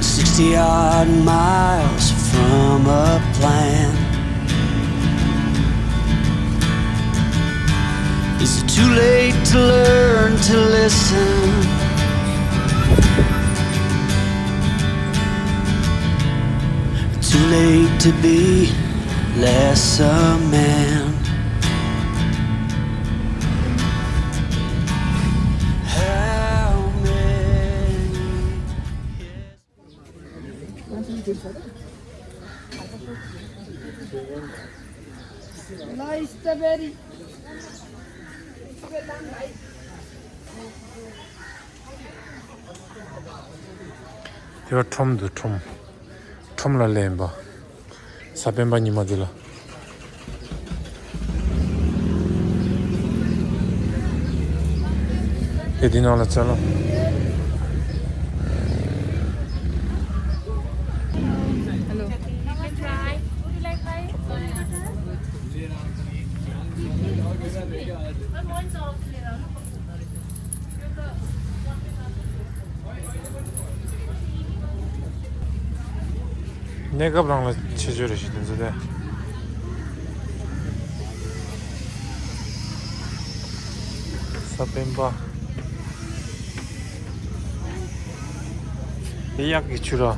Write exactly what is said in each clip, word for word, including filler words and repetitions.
Sixty odd miles from a plan. Is it too late to learn to listen? Too late to be less a man. How many years? དེ་བ་ཁྲོམ་འདུག་ཁྲོམ། ཁྲོམ་ལ་སླེབས་ཡིན་པ། གཟའ་སྤེན་པ་ཉི་མ་འདི་ལ། དེ་འདི་ནང་ལ་ཚལ་ལོ། Hello. You can try. Would you like rice? Good. གནས་སྐབས་རང་ལ་ཆེ་ཆེ་རེ་ཞིག་དེ་ཚོ་དེ། གཟའ་སྤེན་པ། དེ་གཡག་གི་ཆུ་ར།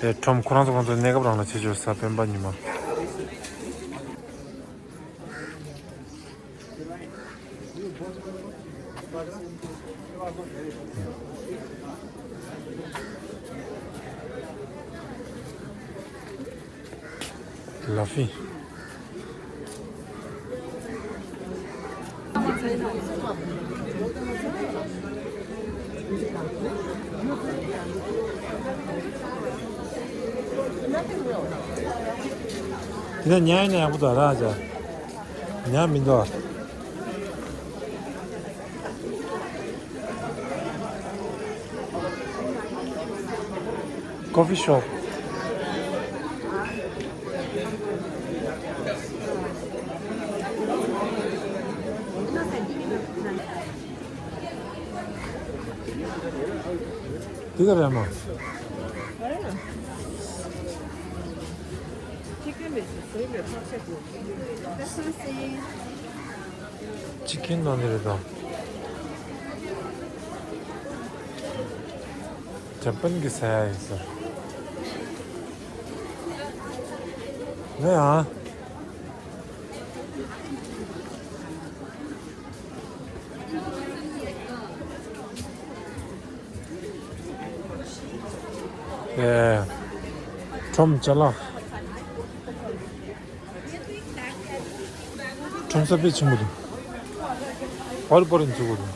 དེ་ཁྲོམ་ཁོ་རང་ཚོ་ཁོང་ཚོ་གནས་སྐབས་རང་ལ་བྱེད་ཆོག་གཟའ་སྤེན་པ་ཉི་མ། ལ་ཕི། དེ་ན་ཉལ་ཡིན་ན་ཡག་པོ་འདུག་ར་ཅག་ཉལ་མི་འདུག Coffee shop. འདི་ག་རེད་མ། Chicken is the favorite. ཅི་ཁྱེར་གནང་ནི་རེད་དམ། ཇ་པན་གྱི་ཟ་ཡ་ཡིན་ཟེར། ངས་ཨ། ཨེ། ཁྲོམ་ཅ་ལག་ཁྲོམ་ས་དཔེ་ཆེན་པོ་འདུག་པར་པར་འཛུགས་པ་འདུག་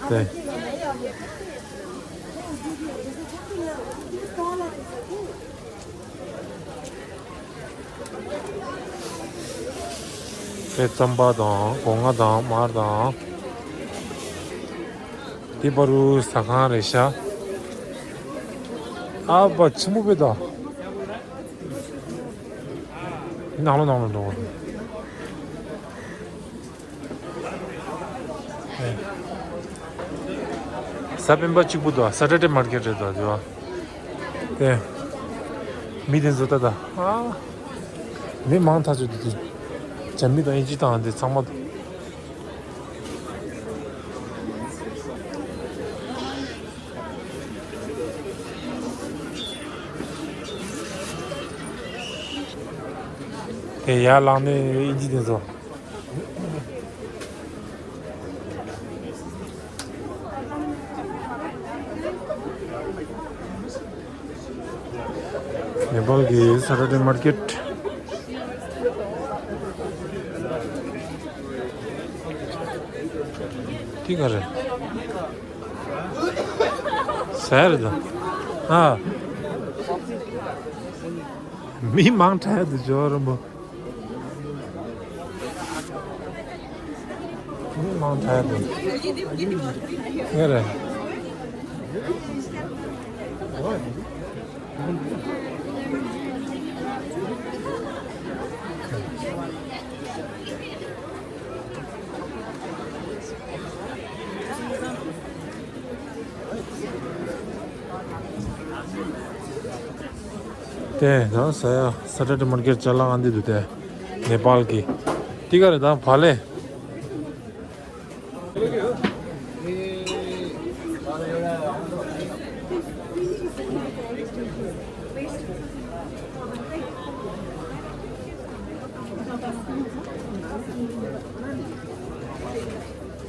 དེ། དེ་རྩམ་པ་དང་སྒོ་ང་དང་མར་དང་། དེ་པ་རུ་ཟ་ཁང་རེད་ཤག་ཨ་པ་ཆེན་པོ་དཔེ་ད། ནང་ལོ་ནང་ལོ་འགྲོ་བ། གཟའ་སྤེན་པ་གཅིག་པུ་དང་Saturday market རེད་དོ་དེ་བ། དེ། མི་དེ་ཚོ་ད་ད། ཨ། མི་མང་ཐག་ཆོད་དེ་དེ། རྒྱ་མི་དང་ཨིན་ཇི་དང་དེ་ཚང་མ། དེ་ཡར་ལངས་ནས་ཨིན་ཇི་དེ་ཚོ། ནེ་པཱལ་གྱི་Saturday market། དེ་ག་རེད། ཟ་ཡ་རེད་ད། ཨ། མི་མང་དྲགས་ཡ་འདུག་ཇོ་རོན་པོ། མང་ཐལ་དུ། ངེས་རེད། དེ་ད་ས་ཡ་ས་ཏ་ཏི་མར་ཀེ་ཊི་ཅ་ལག་ཨ་འདི་འདུག་དེ་ནེ་པཱལ་གི་ཏི་ཀ་རེད་ད་བ་ལེ།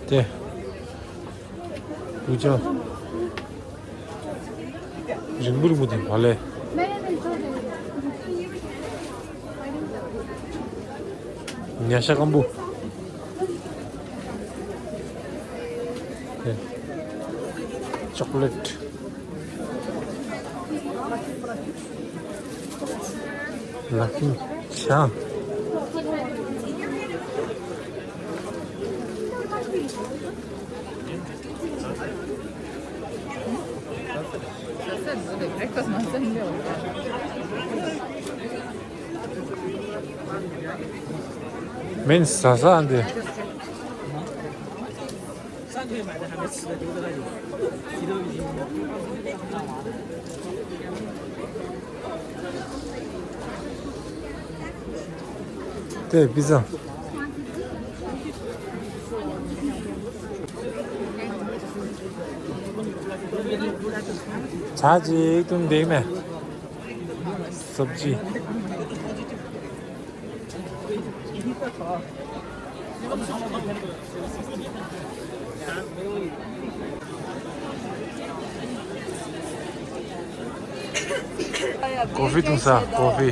དེ། བུ་ཅག་རིང་པོ་རིང་པོ་དེ་བ་ལེ། ཉ་ཤ་སྐམ་པོ། དེ། ཅོག་ལེ་ཊི། ལ་ཁིང་ཤང་། མིན་ཟ་ཟ་འདི། དེ་པི་ཛ། ཆ་ཅིག་ཏུ་འདེགས་ནས། སབ་ཇི། ཀོ་ཧྥི་འཐུང་ས་ཀོ་ཧྥི།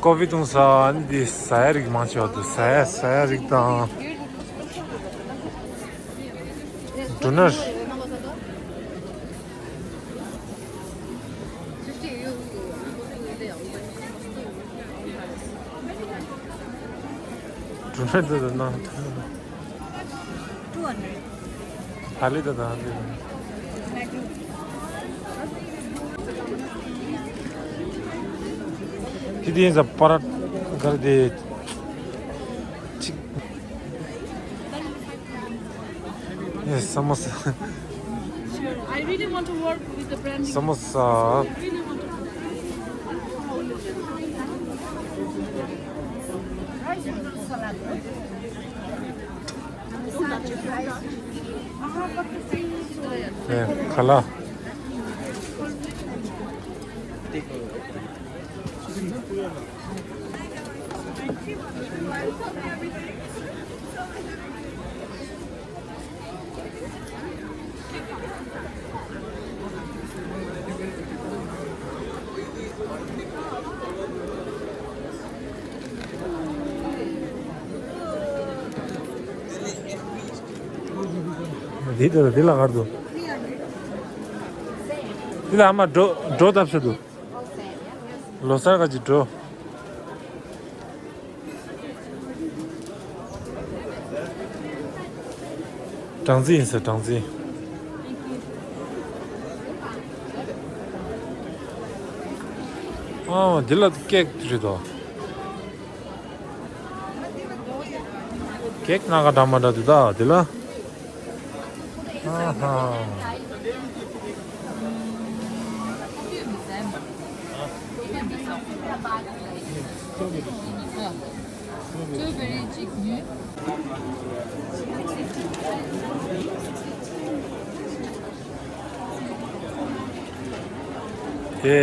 ཀོ་ཧྥི་འཐུང་ས་ནི་འདི་ཟ་ཡ་རིགས་མང་ཆེ་བ་འདུག་ཟ་ཡ་ཟ་ཡ་རིགས་དང་། འབྲུ་ནར། འབྲུ་ནར་འདི་ལ་སྣང་། ཧ་ལས་ད་ད་ཧ་ལས། དེ་དེ་ཡིན་ས་པ་ར་གར་དེ་ཅིག་ཡེ་ས་མོ་ས། Sure. I really want to work with the branding. ས་མོ་ས། I really want to. ཡེ་ཁ་ལག་འདི་ལྟར་འདི་ལ་གར་དུ། འདི་ལ་ཨ་མ་འགྲོ་འགྲོ་བཏབ་ས་དུ། ལོ་སར་ག་ཅིག་འགྲོ། སྦྲང་རྩི་ཡིན་ཟེར་སྦྲང་རྩི། ཨ་འདི་ལ་ཀེག་རེད་དོ། ཀེག་སྣ་ཁ་འདྲ་མ་འདྲ་འདུག་ད་འདི་ལ། ཨ་ཧ། སི་ཊོ་བེ་རི་གཅིག་ཉོས། དེ།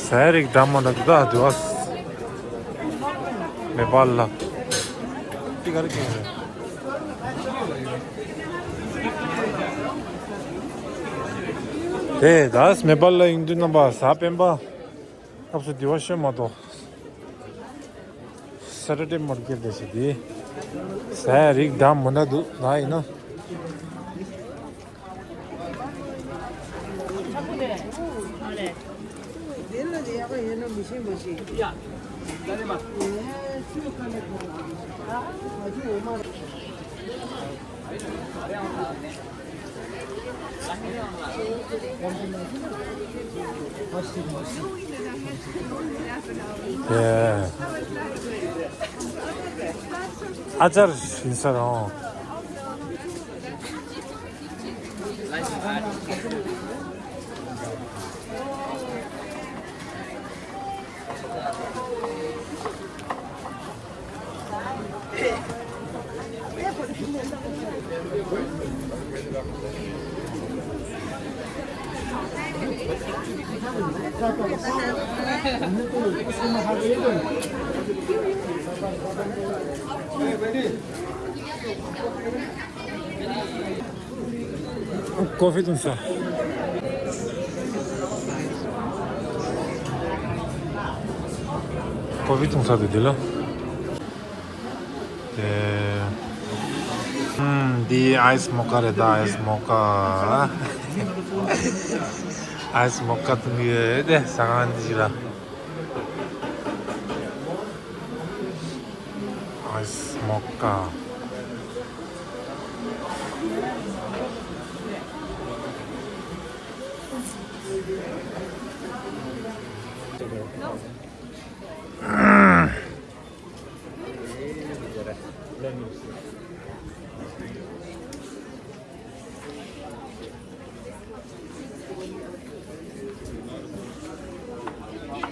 ཟས་རིགས་འདྲ་མི་འདྲ་འདུག་ད་འདུག་ཨ། མེ་པཱལ་ལ། འདི་ག་རེ་ཁེངས་རེད། དེ་ད་མེ་པཱལ་ལ་ཡིན་དུས་རྣམ་པ་གཟའ་སྤེན་པ། སྐབས་སུ་དེ་བ་ཤོད་མ་གཏོགས། སེ་ཊར་ཌེ་མར་ཀེཊ་དེ་ཞིག་དེ། ཟས་རིགས་འདྲ་མི་འདྲ་འདུག་ད་ཡིན་ན། ཡེ། ཨ་ཅར་ཡིན་ས་རང་། ཀོ་ཕི་འཐུང་ས། ཀོ་ཕི་འཐུང་ས་དེ་དེ་ལ། དེ། ཨུམ། འདི་ཨའི་སི་མོ་ཀ་རེད་ད། ཨའི་སི་མོ་ཀ། ཨའི་སི་མོ་ཀ་འཐུང་གི་ཡོད་དེ་ཟ་ཁང་འདི་ཞིག་ལ། ཨའི་སི་མོ་ཀ།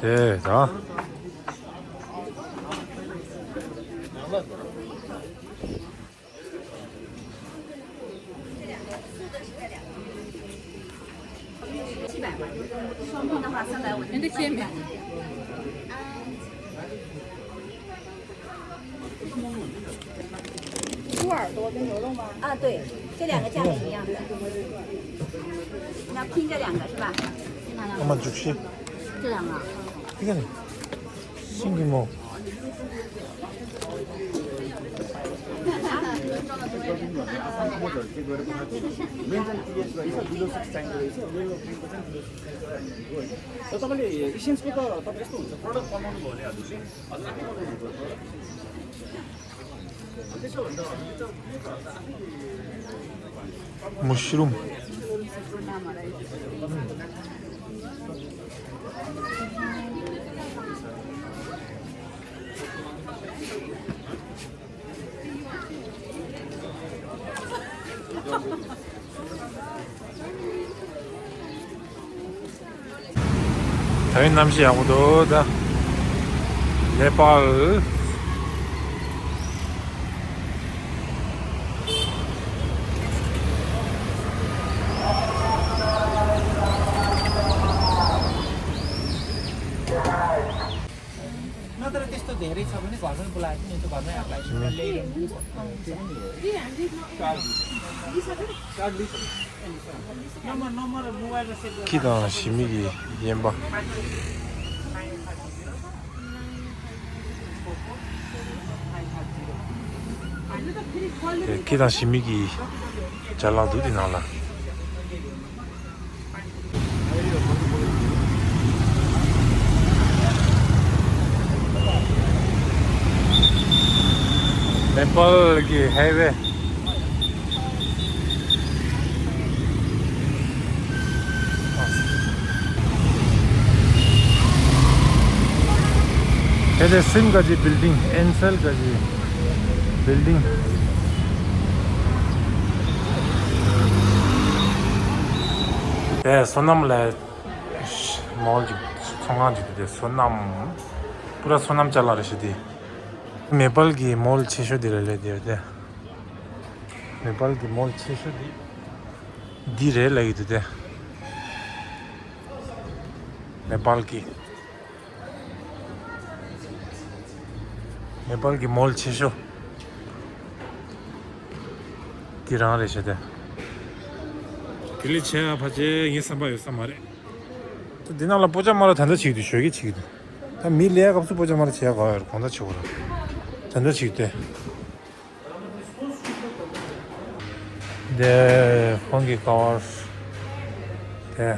དེ་ད།猪耳朵跟牛肉吗？啊，对，这两个价钱一样的。你要拼这两个是吧？ ཨ་མ་འཇུག་ཤེས། 这两个。 ཤིང་གི་མོ། तपाईँले इसेन्सको त तपाईँ यस्तो हुन्छ, प्रडक्ट कमाउनु भयो भने हजुरले हजुर आफै बनाउनु पर्छ। मुशरूम। ད་རིང་གནམ་གཤིས་ཡག་པོ་འདུག་ད། ནེ་པཱལ། नत्र त्यस्तो धेरै छ भने घरमै बोलाएको नि, त्यो घरमै एप्लाई गर्नु। कार्ड लिइसक्यो। कार्ड लिइसक्यो। नम्बर, नम्बर, मोबाइलमा सेभ गर्नु। ཁྱི་དང་ཞི་མི་གི་ཡན་པ། ཁྱི་དང་ཞི་མི་གི་ཅ་ལག་འདུག་དེ་ནང་ལ། ནེ་པཱལ་གྱི་ཧའི་ཝེ། དེ་དེ་སིམ་ག་ཅི་བིལ་ཌིང་། ཨེན་སེལ་ག་ཅི་བིལ་ཌིང་། དེ་སོ་ནམ་ལ་མོལ་གྱི་ཚོང་ཁང་གཅིག་དེ། སོ་ནམ། པུ་ར་སོ་ནམ་ཅ་ལག་རེད་ཤག་དེ། ནེ་པཱལ་གྱི་མོལ་ཆེ་ཤོས་དེ་རེད་ལབ་དེ་རེད་དེ། ནེ་པཱལ་གྱི་མོལ་ཆེ་ཤོས་དེ་འདི་རེད་ལབ་ཀྱི་འདུག་དེ། ནེ་པཱལ་གྱི། ནེ་པཱལ་གྱི་མོལ་ཆེ་ཤོས་དེ་རང་རེད་ཤག་དེ། དེ་ལས་ཆེ་བ་ཕལ་ཆེར་ངའི་བསམ་པ་ཡོད་ས་མ་རེད། ད་འདི་ནང་ལ་པོ་ཅ་མ་ར་ད་ལྟ་བྱེད་ཀྱི་འདུག་ཞོགས་ཀས་བྱེད་ཀྱི་འདུག་ད་མི་ལས་སྐབས་སུ་པོ་ཅ་མ་ར་བྱེད་ཡག་ག་ཡོད་རེད། གང་ལྟར་བྱེད་དགོས་རེད། ད་ལྟ་བྱེད་ཀྱི་འདུག་དེ་ཁོང་གི་ཀ་བར་དེ།